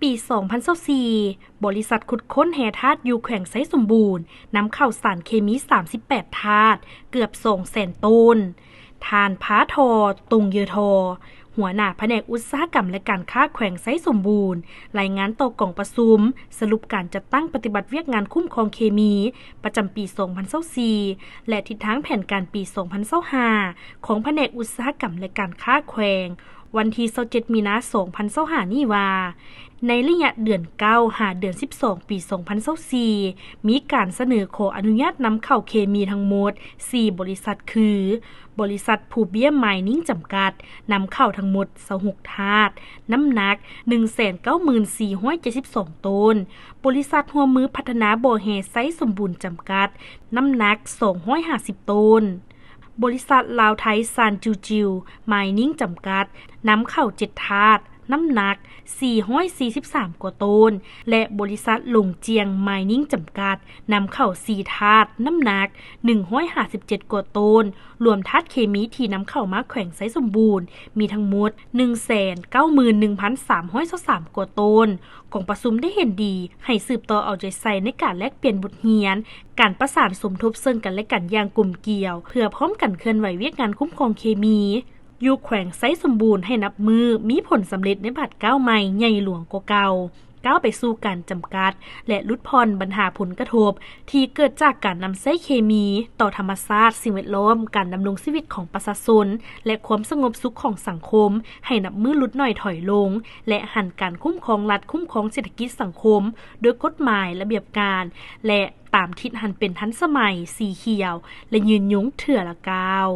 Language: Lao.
ປີສອງພັນຊາວສີ່ ບໍລິສັດຂຸດຄົ້ນແຮ່ທາດຢູ່ແຂວງໄຊສົມບູນ ນຳເຂົ້າສານເຄມີສາມສິບແປດທາດ ເກືອບສອງແສນໂຕນ. ທ່ານ ພາທໍ່ ຕົງເຢີທໍ່ ຫົວໜ້າພະແນກອຸດສາຫະກຳ ແລະ ການຄ້າແຂວງໄຊສົມບູນ ລາຍງານຕໍ່ກອງປະຊຸມສະຫຼຸບການຈັດຕັ້ງປະຕິບັດວຽກງານຄຸ້ມຄອງເຄມີ ປະຈຳປີສອງພັນຊາວສີ່ ແລະ ທິດທາງແຜນການປີສອງພັນຊາວຫ້າ ຂອງພະແນກອຸດສາຫະກຳ ແລະ ການຄ້າແຂວງ ວັນທີຊາວເຈັດ ມີນາ ສອງພັນຊາວຫ້າ ນີ້ວ່າ, ໃນໄລຍະເດືອນເກົ້າ ຫາເດືອນສິບສອງ ປີສອງພັນຊາວສີ່ ມີການສະເໜີຂໍອະນຸຍາດນຳເຂົ້າເຄມີທັງໝົດສີ່ບໍລິສັດ ຄື ບໍລິສັດພູເບຍມາຍນິງ ຈຳກັດ ນຳເຂົ້າທັງໝົດຊາວຫົກທາດ ນ້ຳໜັກໜຶ່ງແສນເກົ້າໝື່ນສີ່ຮ້ອຍເຈັດສິບສອງໂຕນ, ບໍລິສັດຮ່ວມມືພັດທະນາບໍ່ແຮ່ໄຊສົມບູນ ຈຳກັດ ນ້ຳໜັກສອງຮ້ອຍຫ້າສິບໂຕນ, ບໍລິສັດລາວໄທ ຊານຈິວຈິວ ມາຍນິງ ຈຳກັດ ນຳເຂົ້າເຈັດທາດ ນ້ຳໜັກສີ່ຮ້ອຍສີ່ສິບສາມກວ່າໂຕນ ແລະ ບໍລິສັດຫຼົງຈຽງ ມາຍນິງ ຈຳກັດ ນຳເຂົ້າສີ່ທາດ ນ້ຳໜັກໜຶ່ງຮ້ອຍຫ້າສິບເຈັດກວ່າໂຕນ. ລວມທາດເຄມີທີ່ນຳເຂົ້າມາແຂວງໄຊສົມບູນ ມີທັງໝົດໜຶ່ງແສນເກົ້າໝື່ນໜຶ່ງພັນສາມຮ້ອຍຊາວສາມກວ່າໂຕນ. ກອງປະຊຸມໄດ້ເຫັນດີໃຫ້ສືບຕໍ່ເອົາໃຈໃສ່ໃນການແລກປ່ຽນບົດຮຽນ, ການປະສານສົມທົບເຊິ່ງກັນ ແລະ ກັນຢ່າງກົມກຽວ ເພື່ອພ້ອມກັນເຄື່ອນໄຫວວຽກງານຄຸ້ມຄອງເຄມີ ຢູ່ແຂວງໄຊສົມບູນໃຫ້ນັບມື້ມີຜົນສຳເລັດໃນບາດກ້າວໃໝ່ໃຫຍ່ຫຼວງກວ່າເກົ່າ, ກ້າວໄປສູ່ການຈຳກັດ ແລະ ຫຼຸດຜ່ອນບັນຫາຜົນກະທົບທີ່ເກີດຈາກການນຳໃຊ້ເຄມີຕໍ່ທຳມະຊາດ, ສິ່ງແວດລ້ອມ, ການດຳລົງຊີວິດຂອງປະຊາຊົນ ແລະ ຄວາມສະຫງົບສຸກຂອງສັງຄົມ ໃຫ້ນັບມື້ຫຼຸດໜ້ອຍຖອຍລົງ ແລະ ຫັນການຄຸ້ມຄອງລັດຄຸ້ມຄອງເສດຖະກິດສັງຄົມ ໂດຍກົດໝາຍ, ລະບຽບການ ແລະ ຕາມທິດຫັນເປັນທັນສະໄໝ, ສີຂຽວ ແລະ ຍືນຍົງເທື່ອລະກ້າວ.